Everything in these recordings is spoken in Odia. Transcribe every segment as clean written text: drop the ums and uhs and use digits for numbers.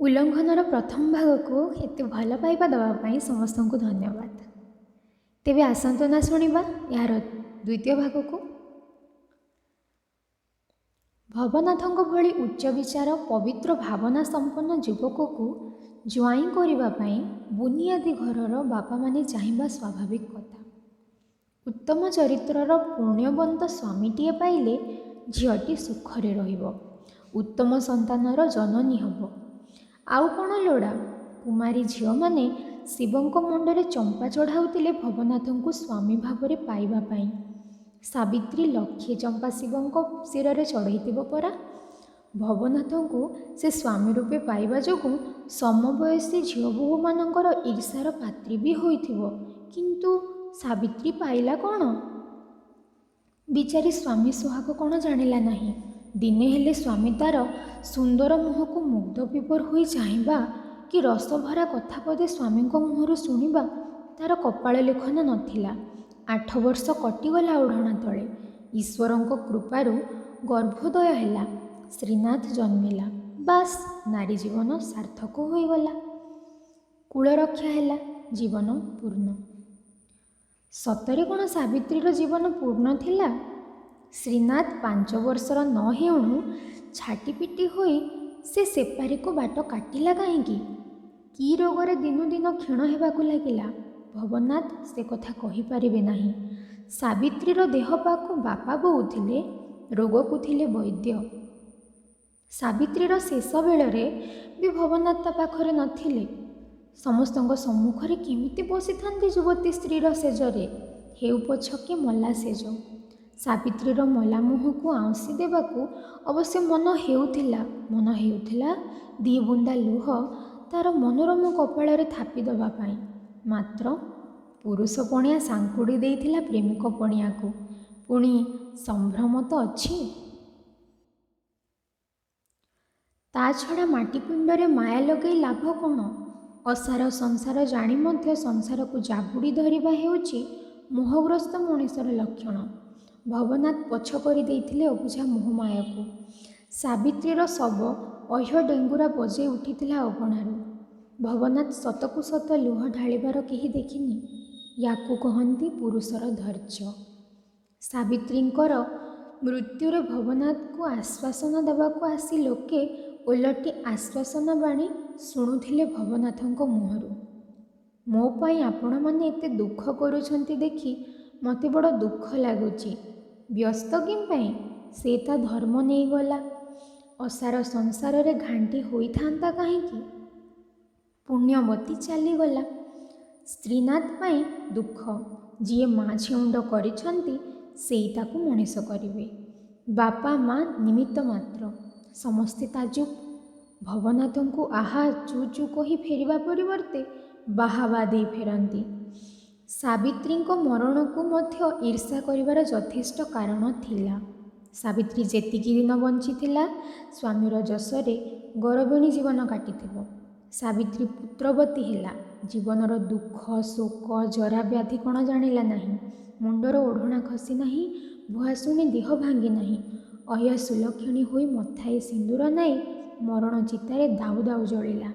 ଉଲ୍ଲଂଘନର ପ୍ରଥମ ଭାଗକୁ ଏତେ ଭଲ ପାଇବା ଦେବା ପାଇଁ ସମସ୍ତଙ୍କୁ ଧନ୍ୟବାଦ। ତେବେ ଆସନ୍ତୁ ନା ଶୁଣିବା ଏହାର ଦ୍ୱିତୀୟ ଭାଗକୁ। ଭବନାଥଙ୍କ ଭଳି ଉଚ୍ଚ ବିଚାର, ପବିତ୍ର ଭାବନା ସମ୍ପନ୍ନ ଯୁବକକୁ ଜ୍ୱାଇଁ କରିବା ପାଇଁ ବୁନିଆଦୀ ଘରର ବାପାମାନେ ଚାହିଁବା ସ୍ୱାଭାବିକ କଥା। ଉତ୍ତମ ଚରିତ୍ରର ପୁଣ୍ୟବନ୍ତ ସ୍ୱାମୀଟିଏ ପାଇଲେ ଝିଅଟି ସୁଖରେ ରହିବ, ଉତ୍ତମ ସନ୍ତାନର ଜନନୀ ହେବ। ଆଉ କ'ଣ ଲୋଡ଼ା? କୁମାରୀ ଝିଅମାନେ ଶିବଙ୍କ ମୁଣ୍ଡରେ ଚମ୍ପା ଚଢ଼ାଉଥିଲେ ଭବନାଥଙ୍କୁ ସ୍ୱାମୀ ଭାବରେ ପାଇବା ପାଇଁ। ସାବିତ୍ରୀ ଲକ୍ଷେ ଚମ୍ପା ଶିବଙ୍କ ଶିରରେ ଚଢ଼େଇଥିବ ପରା। ଭବନାଥଙ୍କୁ ସେ ସ୍ୱାମୀ ରୂପେ ପାଇବା ଯୋଗୁଁ ସମବୟସୀ ଝିଅ ବୋହୂମାନଙ୍କର ଈର୍ଷାର ପାତ୍ରୀ ବି ହୋଇଥିବ। କିନ୍ତୁ ସାବିତ୍ରୀ ପାଇଲା କ'ଣ? ବିଚାରୀ ସ୍ୱାମୀ ସୁହାଗ କ'ଣ ଜାଣିଲା ନାହିଁ? ଦିନେ ହେଲେ ସ୍ୱାମୀ ତା'ର ସୁନ୍ଦର ମୁହଁକୁ ମୁଗ୍ଧ ବିଭୋର ହୋଇ ଚାହିଁବା କି ରସଭରା କଥା ପଦେ ସ୍ୱାମୀଙ୍କ ମୁହଁରୁ ଶୁଣିବା ତା'ର କପାଳ ଲେଖନ ନଥିଲା। 8 ବର୍ଷ କଟିଗଲା ଓଢ଼ଣା ତଳେ। ଈଶ୍ୱରଙ୍କ କୃପାରୁ ଗର୍ଭୋଦୟ ହେଲା, ଶ୍ରୀନାଥ ଜନ୍ମିଲା। ବାସ୍, ନାରୀ ଜୀବନ ସାର୍ଥକ ହୋଇଗଲା, କୁଳରକ୍ଷା ହେଲା, ଜୀବନ ପୂର୍ଣ୍ଣ। ସତରେ କ'ଣ ସାବିତ୍ରୀର ଜୀବନ ପୂର୍ଣ୍ଣ ଥିଲା? ଶ୍ରୀନାଥ 5 ବର୍ଷର ନ ହେଉଣୁ ଛାଟିପିଟି ହୋଇ ସେ ସେପାରିକୁ ବାଟ କାଟିଲା କାହିଁକି? କି ରୋଗରେ ଦିନୁ ଦିନ କ୍ଷୀଣ ହେବାକୁ ଲାଗିଲା? ଭବନାଥ ସେ କଥା କହିପାରିବେ ନାହିଁ। ସାବିତ୍ରୀର ଦେହପାକୁ ବାପା ବୋଉ ଥିଲେ, ରୋଗକୁ ଥିଲେ ବୈଦ୍ୟ। ସାବିତ୍ରୀର ଶେଷ ବେଳରେ ବି ଭବନାଥ ତା ପାଖରେ ନଥିଲେ। ସମସ୍ତଙ୍କ ସମ୍ମୁଖରେ କେମିତି ବସିଥାନ୍ତି ଯୁବତୀ ସ୍ତ୍ରୀର ଶେଯରେ, ହେଉ ପଛକେ ମଲା ଶେଯ। ସାବିତ୍ରୀର ମଲା ମୁହଁକୁ ଆଉଁସି ଦେବାକୁ ଅବଶ୍ୟ ମନ ହେଉଥିଲା, ମନ ହେଉଥିଲା 2 ବୁନ୍ଦା ଲୁହ ତା'ର ମନୋରମ କପାଳରେ ଥାପି ଦେବା ପାଇଁ। ମାତ୍ର ପୁରୁଷ ପଣିଆ ସାଙ୍କୁଡ଼ି ଦେଇଥିଲା ପ୍ରେମିକ ପଣିଆକୁ। ପୁଣି ସମ୍ଭ୍ରମ ତ ଅଛି। ତା ଛଡ଼ା ମାଟିପିଣ୍ଡରେ ମାୟା ଲଗେଇ ଲାଭ କ'ଣ? ଅସାର ସଂସାର ଜାଣି ମଧ୍ୟ ସଂସାରକୁ ଜାବୁଡ଼ି ଧରିବା ହେଉଛି ମୋହଗ୍ରସ୍ତ ମଣିଷର ଲକ୍ଷଣ। ଭବନାଥ ପଛ କରିଦେଇଥିଲେ ଅବୁଝା ମୋହମାୟାକୁ। ସାବିତ୍ରୀର ଶବ ଅହ୍ୟ ଡେଙ୍ଗୁରା ବଜେଇ ଉଠିଥିଲା ଅଗଣାରୁ। ଭବନାଥ ସତକୁ ସତ ଲୁହ ଢାଳିବାର କେହି ଦେଖିନି। ୟାକୁ କହନ୍ତି ପୁରୁଷର ଧୈର୍ଯ୍ୟ। ସାବିତ୍ରୀଙ୍କର ମୃତ୍ୟୁରେ ଭବନାଥଙ୍କୁ ଆଶ୍ୱାସନା ଦେବାକୁ ଆସି ଲୋକେ ଓଲଟି ଆଶ୍ୱାସନା ବାଣୀ ଶୁଣୁଥିଲେ ଭବନାଥଙ୍କ ମୁହଁରୁ। ମୋ ପାଇଁ ଆପଣମାନେ ଏତେ ଦୁଃଖ କରୁଛନ୍ତି ଦେଖି ମୋତେ ବଡ଼ ଦୁଃଖ ଲାଗୁଛି। ବ୍ୟସ୍ତ କିମ୍ପାଇଁ? ସେ ତା ଧର୍ମ ନେଇଗଲା। ଅସାର ସଂସାରରେ ଘାଣ୍ଟି ହୋଇଥାନ୍ତା କାହିଁକି? ପୁଣ୍ୟବତୀ ଚାଲିଗଲା। ଶ୍ରୀନାଥ ପାଇଁ ଦୁଃଖ। ଯିଏ ମା ଛେଉଣ୍ଡ କରିଛନ୍ତି ସେଇ ତାକୁ ମଣିଷ କରିବେ। ବାପା ମା ନିମିତ୍ତ ମାତ୍ର। ସମସ୍ତେ ତାଜୁବ। ଭବନାଥଙ୍କୁ ଆହା ଚୁ ଚୁ କହି ଫେରିବା ପରିବର୍ତ୍ତେ ବାହାବା ଦେଇ ଫେରନ୍ତି। ସାବିତ୍ରୀଙ୍କ ମରଣକୁ ମଧ୍ୟ ଈର୍ଷା କରିବାର ଯଥେଷ୍ଟ କାରଣ ଥିଲା। ସାବିତ୍ରୀ ଯେତିକି ଦିନ ବଞ୍ଚିଥିଲା ସ୍ୱାମୀର ଯଶରେ ଗରବିଣୀ ଜୀବନ କାଟିଥିବ। ସାବିତ୍ରୀ ପୁତ୍ରବତୀ ହେଲା। ଜୀବନର ଦୁଃଖ, ଶୋକ, ଜରା ବ୍ୟାଧି କ'ଣ ଜାଣିଲା ନାହିଁ। ମୁଣ୍ଡର ଓଢ଼ଣା ଖସି ନାହିଁ, ଭୁଆସୁଣୀ ଦେହ ଭାଙ୍ଗି ନାହିଁ। ଅହ୍ୟ ସୁଲକ୍ଷଣୀ ହୋଇ ମଥାଏ ସିନ୍ଦୁର ନାଇ ମରଣ ଚିତାରେ ଦାଉ ଦାଉ ଜଳିଲା।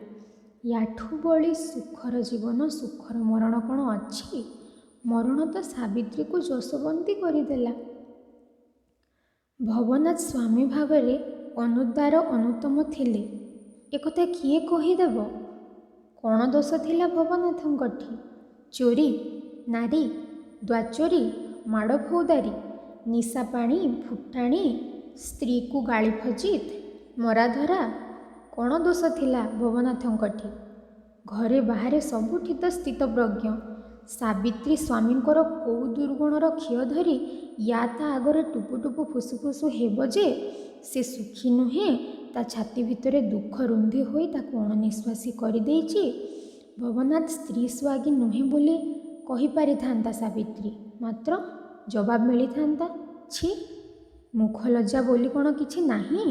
ୟାଠୁ ବଳି ସୁଖର ଜୀବନ, ସୁଖର ମରଣ କ'ଣ ଅଛି? ମରଣ ତ ସାବିତ୍ରୀକୁ ଯଶୋବନ୍ତୀ କରିଦେଲା। ଭବନାଥ ସ୍ୱାମୀ ଭାବରେ ଅନୁଦାର ଅନୁତ୍ତମ ଥିଲେ, ଏକଥା କିଏ କହିଦେବ? କ'ଣ ଦୋଷ ଥିଲା ଭବନାଥଙ୍କଠି? ଚୋରି, ନାରୀ, ଦ୍ୱାଚୋରୀ, ମାଡ଼ ଫୌଦାରୀ, ନିଶାପାଣି, ଫୁଟାଣି, ସ୍ତ୍ରୀକୁ ଗାଳି ଫଜିତ୍, ମରାଧରା, କ'ଣ ଦୋଷ ଥିଲା ଭବନାଥଙ୍କଠି? ଘରେ ବାହାରେ ସବୁଠି ତ ସ୍ଥିତପ୍ରଜ୍ଞ। ସାବିତ୍ରୀ ସ୍ୱାମୀଙ୍କର କୋଉ ଦୁର୍ଗୁଣର ଖିଅ ଧରି ୟା ତା ଆଗରେ ଟୁପୁ ଟୁପୁ ଫୁସୁ ଫୁସୁ ହେବ ଯେ ସେ ସୁଖୀ ନୁହେଁ, ତା ଛାତି ଭିତରେ ଦୁଃଖ ରୁନ୍ଧି ହୋଇ ତାକୁ ଅଣନିଶ୍ୱାସୀ କରିଦେଇଛି। ଭବନାଥ ସ୍ତ୍ରୀ ସୁହାଗୀ ନୁହେଁ ବୋଲି କହିପାରିଥାନ୍ତା ସାବିତ୍ରୀ, ମାତ୍ର ଜବାବ ମିଳିଥାନ୍ତା, ଛି, ମୁଖ ଲଜ୍ଜା ବୋଲି କ'ଣ କିଛି ନାହିଁ?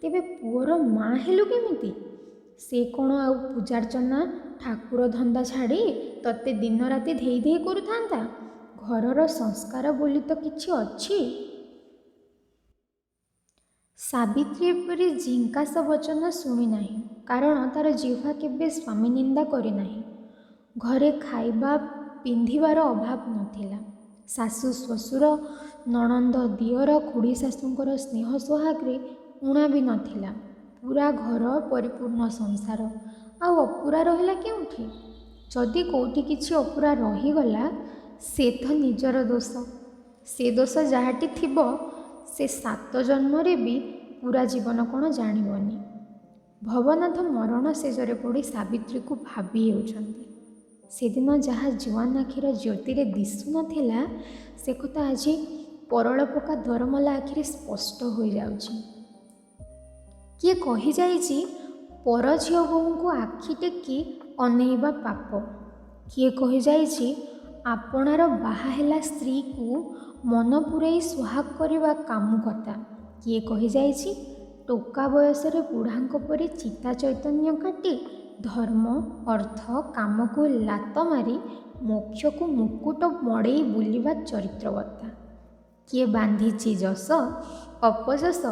ତେବେ ପୁଅର ମା ହେଲୁ କେମିତି? ସେ କ'ଣ ଆଉ ପୂଜାର୍ଚ୍ଚନା ଠାକୁର ଧନ୍ଦା ଛାଡ଼ି ତତେ ଦିନରାତି ଧେଇ ଧେଇ କରୁଥାନ୍ତା? ଘରର ସଂସ୍କାର ବୋଲି ତ କିଛି ଅଛି। ସାବିତ୍ରୀ ଏପରି ଝିଙ୍କାସ ବଚନ ଶୁଣି ନାହିଁ। କାରଣ ତା'ର ଜିହ୍ୱା କେବେ ସ୍ୱାମୀ ନିନ୍ଦା କରିନାହିଁ। ଘରେ ଖାଇବା ପିନ୍ଧିବାର ଅଭାବ ନଥିଲା। ଶାଶୁ ଶ୍ୱଶୁର, ନଣନ୍ଦ ଦିଅର, ଖୁଡ଼ୀ ଶାଶୁଙ୍କର ସ୍ନେହ ସୋହାଗରେ ଊଣା ବି ନଥିଲା। ପୂରା ଘର ପରିପୂର୍ଣ୍ଣ ସଂସାର, ଆଉ ଅପୁରା ରହିଲା କେଉଁଠି? ଯଦି କେଉଁଠି କିଛି ଅପୁରା ରହିଗଲା, ସେ ତ ନିଜର ଦୋଷ। ସେ ଦୋଷ ଯାହାଠି ଥିବ, ସେ 7 ଜନ୍ମରେ ବି ପୂରା ଜୀବନ କ'ଣ ଜାଣିବନି। ଭବନାଥ ମରଣ ଶେଯରେ ପଡ଼ି ସାବିତ୍ରୀକୁ ଭାବି ହେଉଛନ୍ତି। ସେଦିନ ଯାହା ଜୁଆନ୍ ଆଖିର ଜ୍ୟୋତିରେ ଦିଶୁନଥିଲା, ସେ କଥା ଆଜି ପରଳ ପକା ଦରମଲା ଆଖିରେ ସ୍ପଷ୍ଟ ହୋଇଯାଉଛି। କିଏ କହିଯାଇଛି ପର ଝିଅ ବୋହୂଙ୍କୁ ଆଖି ଟେକି ଅନେଇବା ପାପ। କିଏ କହିଯାଇଛି ଆପଣାର ବାହା ହେଲା ସ୍ତ୍ରୀକୁ ମନ ପୂରେଇ ସୁହାଗ କରିବା କାମୁକତା। କିଏ କହିଯାଇଛି ଟୋକା ବୟସରେ ବୁଢ଼ାଙ୍କ ପରି ଚିତା ଚୈତନ୍ୟ କାଟି ଧର୍ମ ଅର୍ଥ କାମକୁ ଲାତ ମାରି ମୋକ୍ଷକୁ ମୁକୁଟ ମଡ଼େଇ ବୁଲିବା ଚରିତ୍ରବତ୍ତା। କିଏ ବାନ୍ଧିଛି ଯଶ ଅପଯଶ,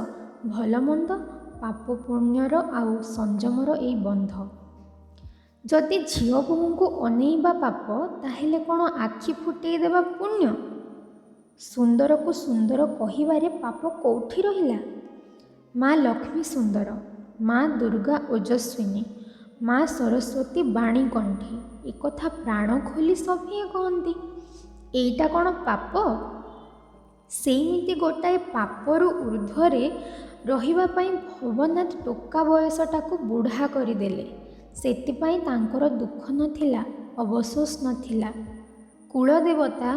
ଭଲମନ୍ଦ, ପାପ ପୁଣ୍ୟର ଆଉ ସଂଯମର ଏଇ ବନ୍ଧ। ଯଦି ଝିଅ ବୋହୂଙ୍କୁ ଅନେଇବା ପାପ, ତାହେଲେ କ'ଣ ଆଖି ଫୁଟେଇ ଦେବା ପୁଣ୍ୟ? ସୁନ୍ଦରକୁ ସୁନ୍ଦର କହିବାରେ ପାପ କେଉଁଠି ରହିଲା? ମା ଲକ୍ଷ୍ମୀ ସୁନ୍ଦର, ମା ଦୁର୍ଗା ଓଜସ୍ୱିନୀ, ମା ସରସ୍ୱତୀ ବାଣୀକଣ୍ଠୀ, ଏକଥା ପ୍ରାଣ ଖୋଲି ସଭିଏଁ କହନ୍ତି। ଏଇଟା କ'ଣ ପାପ? ସେଇମିତି ଗୋଟାଏ ପାପରୁ ଊର୍ଦ୍ଧ୍ୱରେ ରହିବା ପାଇଁ ଭବନାଥ ଟୋକା ବୟସଟାକୁ ବୁଢ଼ା କରିଦେଲେ। ସେଥିପାଇଁ ତାଙ୍କର ଦୁଃଖ ନଥିଲା, ଅବସୋସ ନଥିଲା। କୁଳଦେବତା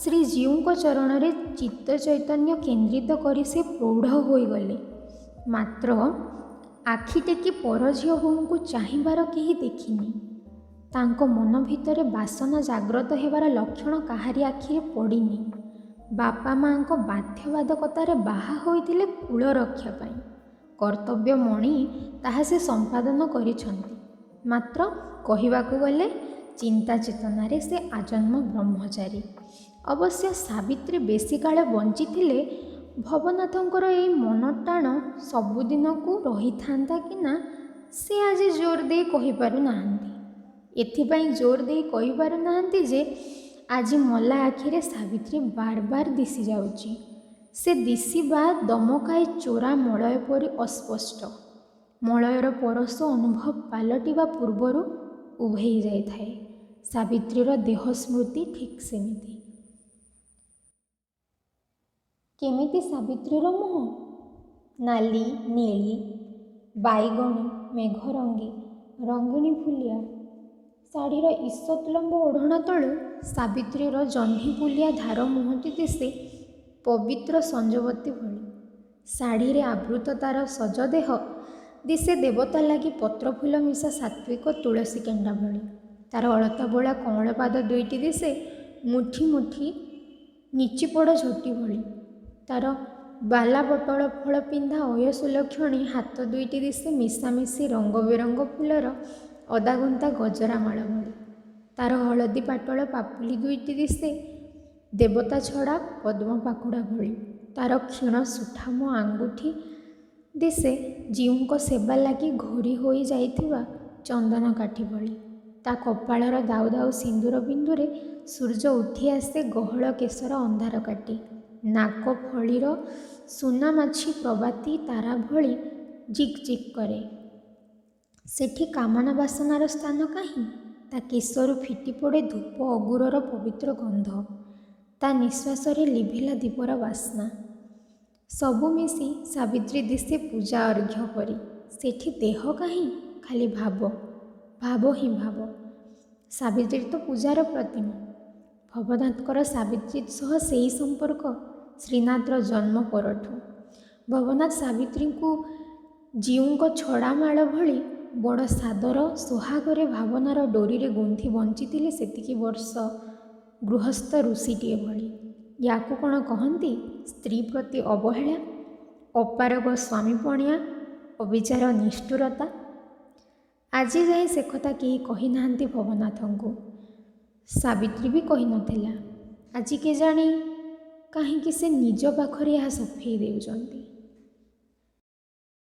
ଶ୍ରୀଜୀଉଙ୍କ ଚରଣରେ ଚିତ୍ତ ଚୈତନ୍ୟ କେନ୍ଦ୍ରିତ କରି ସେ ପ୍ରୌଢ଼ ହୋଇଗଲେ। ମାତ୍ର ଆଖି ଟେକି ପର ଝିଅ ବୋହୂଙ୍କୁ ଚାହିଁବାର କେହି ଦେଖିନି। ତାଙ୍କ ମନ ଭିତରେ ବାସନା ଜାଗ୍ରତ ହେବାର ଲକ୍ଷଣ କାହାରି ଆଖିରେ ପଡ଼ିନି। ବାପା ମାଆଙ୍କ ବାଧ୍ୟବାଧକତାରେ ବାହା ହୋଇଥିଲେ କୁଳ ରକ୍ଷା ପାଇଁ, କର୍ତ୍ତବ୍ୟ ମଣି ତାହା ସେ ସମ୍ପାଦନ କରିଛନ୍ତି। ମାତ୍ର କହିବାକୁ ଗଲେ ଚିନ୍ତା ଚେତନାରେ ସେ ଆଜନ୍ମ ବ୍ରହ୍ମଚାରୀ। ଅବଶ୍ୟ ସାବିତ୍ରୀ ବେଶୀ କାଳ ବଞ୍ଚିଥିଲେ ଭବନାଥଙ୍କର ଏଇ ମନଟାଣ ସବୁଦିନକୁ ରହିଥାନ୍ତା କି ନା, ସେ ଆଜି ଜୋର ଦେଇ କହିପାରୁନାହାନ୍ତି। ଏଥିପାଇଁ ଜୋର ଦେଇ କହିପାରୁନାହାନ୍ତି ଯେ ଆଜି ମଲା ଆଖିରେ ସାବିତ୍ରୀ ବାର ବାର ଦିଶିଯାଉଛି। ସେ ଦିଶିବା ଦମକାଏ ଚୋରା ମଳୟ ପରି ଅସ୍ପଷ୍ଟ। ମଳୟର ପରଶ ଅନୁଭବ ପାଲଟିବା ପୂର୍ବରୁ ଉଭେଇ ଯାଇଥାଏ। ସାବିତ୍ରୀର ଦେହ ସ୍ମୃତି ଠିକ୍ ସେମିତି। କେମିତି ସାବିତ୍ରୀର ମୁହଁ? ନାଲି, ନେଳି, ବାଇଗଣୀ, ମେଘରଙ୍ଗୀ, ରଙ୍ଗିଣୀ ଫୁଲିଆ। ଶାଢ଼ୀର ଈଷତ୍ ଲମ୍ବ ଓଢ଼ଣା ତଳୁ ସାବିତ୍ରୀର ଜହ୍ନିଫୁଲିଆ ଧାର ମୁହଁଟି ଦିଶେ ପବିତ୍ର ସଞ୍ଜବତୀ ଭଳି। ଶାଢ଼ୀରେ ଆବୃତ ତା'ର ସଜ ଦେହ ଦିଶେ ଦେବତା ଲାଗି ପତ୍ରଫୁଲ ମିଶା ସାତ୍ତ୍ୱିକ ତୁଳସୀ କେଣ୍ଡା ଭଳି। ତା'ର ଅଳତାବୋଳା କଅଁଳ ପାଦ ଦୁଇଟି ଦିଶେ ମୁଠି ମୁଠି ନିଚିପଡ଼ ଝୋଟି ଭଳି। ତା'ର ବାଲାପଟଳ ଫଳ ପିନ୍ଧା ଅୟସୁଲକ୍ଷଣୀ ହାତ ଦୁଇଟି ଦିଶେ ମିଶାମିଶି ରଙ୍ଗ ବେରଙ୍ଗ ଫୁଲର ଅଦାଗୁନ୍ତା ଗଜରା ମାଳ ଭଳି। ତା'ର ହଳଦୀ ପାଟଳ ପାପୁଲି ଦୁଇଟି ଦିଶେ ଦେବତା ଛଡ଼ା ପଦ୍ମପାଖୁଡ଼ା ଭଳି। ତା'ର କ୍ଷୀଣ ସୁଠାମ ଆଙ୍ଗୁଠି ଦିଶେ ଜୀଉଙ୍କ ସେବା ଲାଗି ଘୋରି ହୋଇ ଯାଇଥିବା ଚନ୍ଦନ କାଠି ଭଳି। ତା କପାଳର ଦାଉ ଦାଉ ସିନ୍ଦୁର ବିନ୍ଦୁରେ ସୂର୍ଯ୍ୟ ଉଠିଆସେ ଗହଳ କେଶର ଅନ୍ଧାର କାଟି। ନାକ ଫଳିର ସୁନାମାଛି ପ୍ରବାତୀ ତାରା ଭଳି ଜିକ୍ ଜିକ୍ କରେ। ସେଠି କାମନା ବାସନାର ସ୍ଥାନ କାହିଁ? ତା କେଶରୁ ଫିଟିପଡ଼େ ଧୂପ ଅଗୁରର ପବିତ୍ର ଗନ୍ଧ। ତା ନିଶ୍ୱାସରେ ଲିଭିଲା ଦୀପର ବାସ୍ନା। ସବୁ ମିଶି ସାବିତ୍ରୀ ଦିଶେ ପୂଜା ଅର୍ଘ୍ୟ ପରି। ସେଠି ଦେହ କାହିଁ? ଖାଲି ଭାବ, ଭାବ ହିଁ ଭାବ। ସାବିତ୍ରୀ ତ ପୂଜାର ପ୍ରତିମା। ଭବନାଥଙ୍କର ସାବିତ୍ରୀ ସହ ସେଇ ସମ୍ପର୍କ ଶ୍ରୀନାଥର ଜନ୍ମ ପରଠୁ। ଭବନାଥ ସାବିତ୍ରୀଙ୍କୁ ଜୀଉଙ୍କ ଛଡ଼ା ମାଳ ଭଳି ବଡ଼ ସାଦର ସୋହାଗରେ ଭାବନାର ଡୋରିରେ ଗୁନ୍ଥି ବଞ୍ଚିଥିଲେ ସେତିକି ବର୍ଷ ଗୃହସ୍ଥ ଋଷିଟିଏ ଭଳି। ୟାକୁ କ'ଣ କହନ୍ତି ସ୍ତ୍ରୀ ପ୍ରତି ଅବହେଳା, ଅପାରଗ ସ୍ୱାମୀପଣିଆ, ଅବିଚାର ନିଷ୍ଠୁରତା? ଆଜି ଯାଏଁ ସେ କଥା କେହି କହିନାହାନ୍ତି ଭବନାଥଙ୍କୁ। ସାବିତ୍ରୀ ବି କହିନଥିଲା। ଆଜି କେଜାଣି କାହିଁକି ସେ ନିଜ ପାଖରେ ଏହା ସଫେଇ ଦେଉଛନ୍ତି।